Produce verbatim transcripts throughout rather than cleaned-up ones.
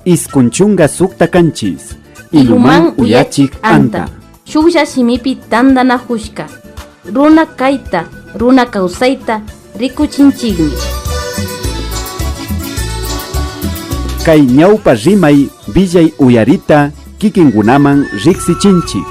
Iskun chunka sukta kanchis. Iluman uyachik anta. Shuklla shimipi tantanakushka. Runa kayta, runa kawsayta rikuchinchikmi. Kay ñawpa rimay willay uyarita kikinkunaman riksichinchik.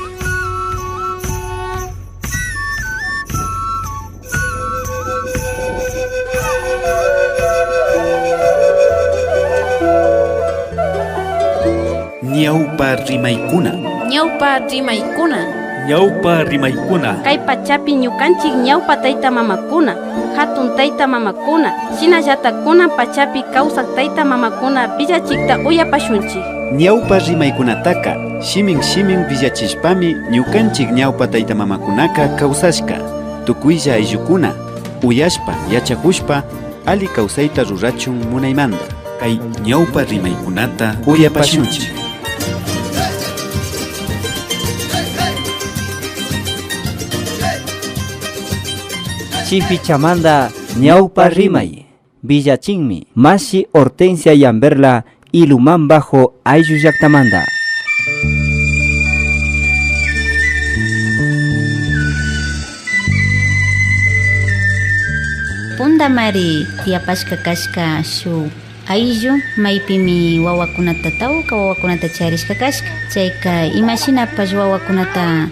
Ñawpa rimaykuna. Ñawpa rimaykuna. Ñawpa rimaykuna. Kay pachapi ñukanchik ñawpa tayta mamakuna, hatun tayta mamakuna, shinallata kunan pachapi kawsak tayta mamakuna willachikta uyapashunchik. Ñawpa rimaykunataka shimin shimin willachishpami ñukanchik ñawpa tayta mamakunaka kawsashka. Tukuylla ayllukuna uyashpa, yachakushpa, alli kawsayta rurachun munaymanta. Kay ñawpa rimaykunata uyapashunchik. Chifichamanta ñawpa rimay. Villachinmi mashi Hortensia Yamberla Ilumán Bajo ayllu llaktamanta. Puntamari tiyapashka kashka shuk ayllu, maypimi wawakunata, tawka wawakunata charishka kashka. Chayka imashinapash wawakunata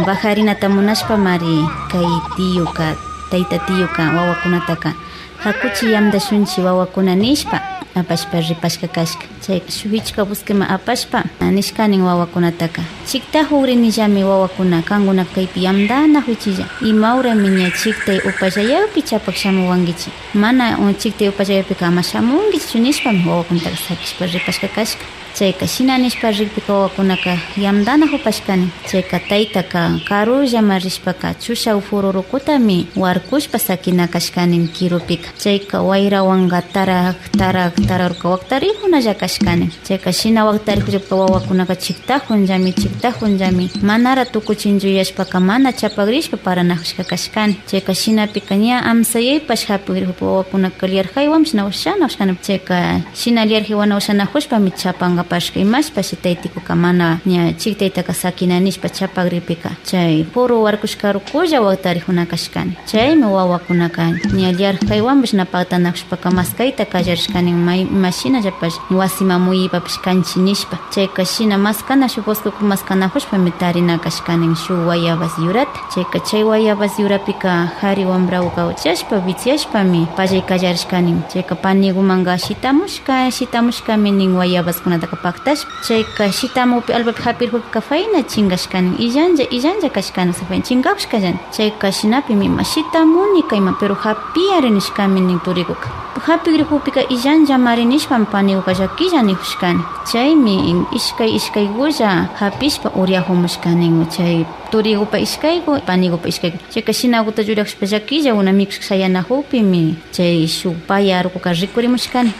bajarinata munashpamari kay tiyuka, tayta tiyuka wawakunataka, hakuchi yamdashunchi wawakuna nishpa apashpa ripashka kashka. Chay shuk hichka bosqueman apashpa nishkanin wawakunataka, chiktakukrinillami wawakuna, kankunaka kaypi yamdanakuychilla, ima horami ña chiktay upallayakpi chapak shamuwankichi, mana, uh, chiktay upallayakpika ama shamunkichichu nishpami wawakunataka sakishpa ripashka kashka. Chayka shina nishpa rikpika wawakunaka yamdanakupashkani. Chayka taytaka karullaman rishpaka chushak fururukutami warkushpa sakina kashkani kirupika. Chayka wayrawanka tarak tarak tarakruka waktarikkunalla kashkani. Chayka shina waktarikullapika wawakunaka chiktakunllami chiktakunllami, manara tukuchinchu yuyashpaka mana chapakrishpa paranakushka kashkani. Chayka shinapika ña amsayaypash hapikrikpi wawakunaka liarkaywanpash na ushana ushkani. Chayka shina liarkaywan na ushanakushpami chapankapashka, imashpashi taytikuka mana ña chiktaytaka sakina nishpa chapakrikpika chay furu warkushkarukulla waktarikuna kashkani. Chaymi wawakunaka ña liarkaywanpash na paktanakushpaka maskayta kallarishkani, may, imashinallapash wasiman muyuypapash kanchi nishpa. Chayka shina maskana shuk bosqueku maskanakushpami tarina kashkani shuk guayabas yurata. Chayka chay guayabas yurapika kari wambrakuka uchashpa viciashpami pallay kallarishkani. Chayka panikumanka shitamushka, shitamushkami nin guayabaskunataka paktashpa. Chayka shitamukpi allpapi hapirikpika fayna chinkashkani, illanlla, illanlla kashkani, fayna chinkakushkallani. Chayka shinapimi ima shitamuni kayman, pero hapiyari nishkami nin turikuka. Hapikrikpika illanllamari nishpami panikuka llakilla nikushkani. Chaymi ishkay ishkaykulla hapishpa uriyakumushkani chay turikupa ishkayku, panikupa ishkayku. Chayka shinakuta llurakushpa llakilla una mikushka shayanakukpimi chay shuk paya arukuka rikurimushkani.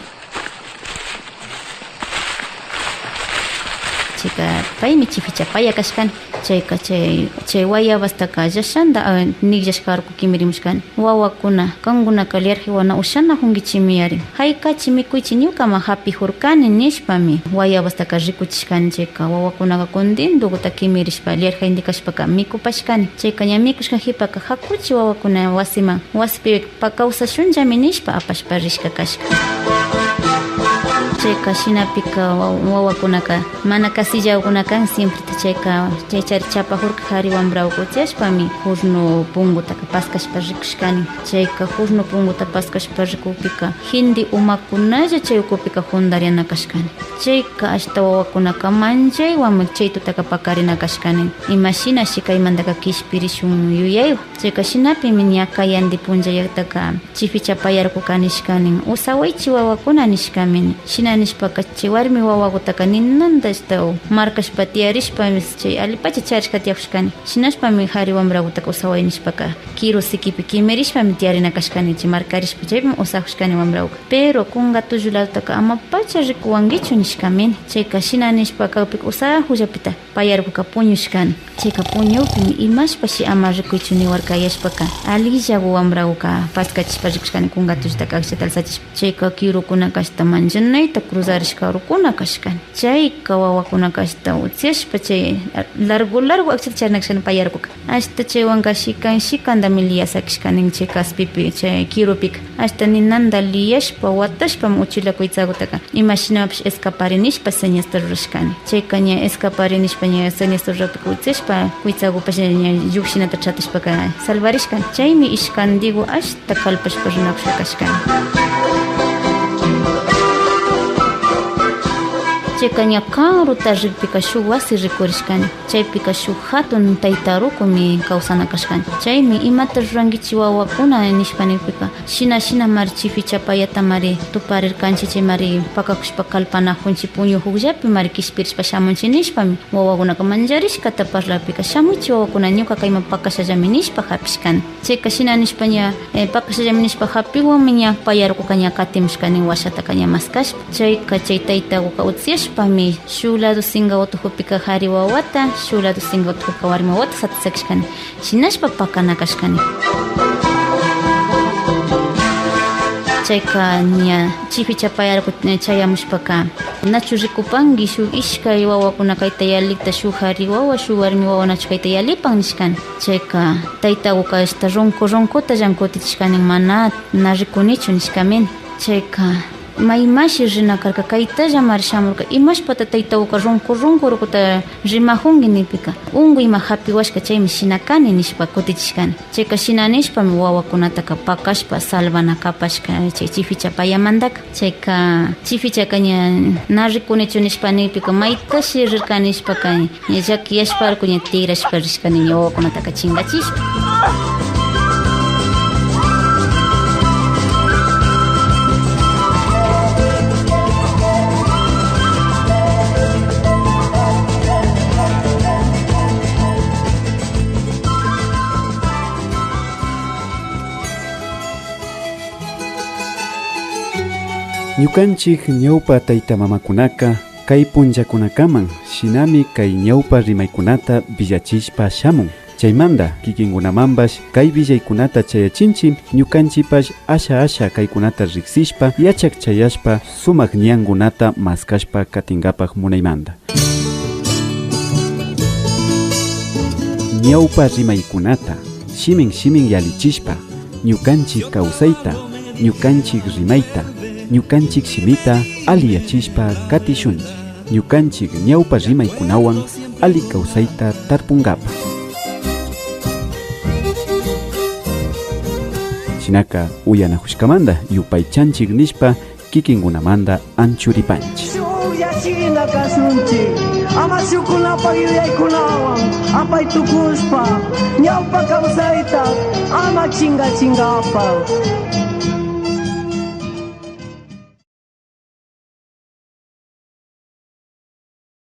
Chayka paymi chificha paya kashkani. Chayka chay, chay wayabastaka llashanta, a, nikllashka aruku kimirimushkani. Wawakuna, kankunaka liarkaywan na ushanakunkichimi ari. Haykachi mikuychi ñukama hapikurkani nishpami wayabastaka rikuchishkani. Chayka wawakunaka contentokuta kimirishpa liarkayta kashpaka mikupashkani. Chayka ña mikushka kipaka hakuchi wawakuna wasiman, wasipi pa kawsashunllami nishpa apashpa rishka kashka. Chayka shinapika wa-, wawakunaka mana kasillakuna kan siempreta, chayka chaychari chapakurka kari wambrakuka uchashpami hurno pungutaka paskashpa rikushkani. Chayka hurno punguta paskashpa rikukpika hindi umakunalla chay ukupika huntariana kashkani. Chayka ashta wawakunaka manchaywanmi chay tutaka pakarina kashkani. Imashinashi kaymantaka kishpirishun yuyaywan. Chayka shinapimi ña kayandi punllayaktaka chificha payarkuka nishkanin, usawaychi wawakuna nishkamin. Shina nishpaka chay warmi wawakutaka ninanta ashtawan markashpa tiyarishpami chay allipacha charishka tiyakushkani. Shinashpami kari wambrakutaka usaway nishpaka kiru sikipi kimirishpami tiyarina kashkani, chay markarishpa chaypimi usakushkani wambrakuka. Pero kunka tullu ladotaka amapacha rikuwankichu nishkamin. Chayka shina nishpa kakpika usakullapita payarkuka puñushkani. Chayka puñukpimi imashpashi ama rikuychu niwarkayashpaka, allillaku wambrakuka paskachishpa rikushkani kunka tullutaka akchata alzachishpa. Chayka kirukunaka ashta manchanayta cruzarishka urukuna kashkani. Chayka wawakunaka ashta utsiashpa chay largo largo akchita charina kashkani payarkuka. Ashta chaywanka shikan shikantami liya sakishkanin chay kaspipi, chay kirupika. Ashta ninanta liyashpa, watashpami uchilla kuytsakutaka imashinapish escapari nishpa señasta rurashkani. Chayka ña escapari nishpa ña señasta rurakpika utsiashpa, kuytsakupash ña llukshinata ch'atashpaka salvarishkani. Chaymi ishkantiku ashta kallpashpa rinakushka kashkani. Chayka ña kan ruta rikpika shuk wasi rikurishkani. Chaypika shuk hatun tayta rukumi kawsana kashkani. Chaymi, "Imata rurankichik wawakuna?" nishpa nikpika, "Shina, shinamari chificha payatamari tuparirkanchik, chaymari pakakushpa kallpanakunchik, puñu hukllapimari kishpirishpa shamunchik", nishpami wawakunaka mancharishkata parlakpika, "Shamuychik wawakuna, ñuka kayman pakashallami", nishpa hapishkani. Chayka shina nishpa ña, eh, pakashallami nishpa hapiwanmi ña payarkuka ña katimushkani washataka ña maskashpa. Chayka chay taytakuka utsiashpami shuk lado sinka utukupika kari wawata, shuk lado sinka utukupika warmi wawata satisakishkani. Shinashpa pakana kashkani. Chayka ña chificha payarku, eh, chayamushpaka, "Nachu rikupanki shuk ishkay wawakuna kayta yallikta, shuk kari wawa, shuk warmi wawa nachu kayta yallipan?" nishkani. Chayka taytakuka ashta runku runkuta llan kutichishkani, "Mana, na rikunichu", nishkamini. Chayka, "Maymashi rina karka, kaytallamari shamurka, imashpata taytakuka runku runku rukuta rimakunki?" nikpika, "Unkuy ima hapiwashka, chaymi shina kani", nishpa kutichishkani. Chayka shina nishpami wawakunataka pakashpa salvana kapashka chay chificha payamantaka. Chayka chifichaka ña na rikunichu nishpa nikpika, "Maytashi rirka?" nishpaka ña llakiyashparka ña tikrashpa rishkani ña wawakunataka chinkachishpa. Ñukanchik ñawpa tayta mamakunaka kay punllakunakaman shinami kay ñawpa rimaykunata willachishpa shamun. Chaymanta kikinkunamanpash kay willaykunata chayachinchik, ñukanchikpash asha asha kaykunata riksishpa, yachak chayashpa, sumak ñankunata maskashpa katinkapak munaymanta. Ñawpa rimaykunata shimin shimin yallichishpa, ñukanchik kawsayta, ñukanchik rimayta, ñukanchik shimita alliyachishpa katishunchik, ñukanchik ñawpa rimaykunawan alli kawsayta tarpunkapak. Shinaka uyanakushkamanta yupaychanchik nishpa kikinkunamanta anchuripanchik. Shukllachina kashunchik, ama shukkunapak yuyaykunawan apay tukushpa, ñawpa kawsayta ama chinkachinkapak.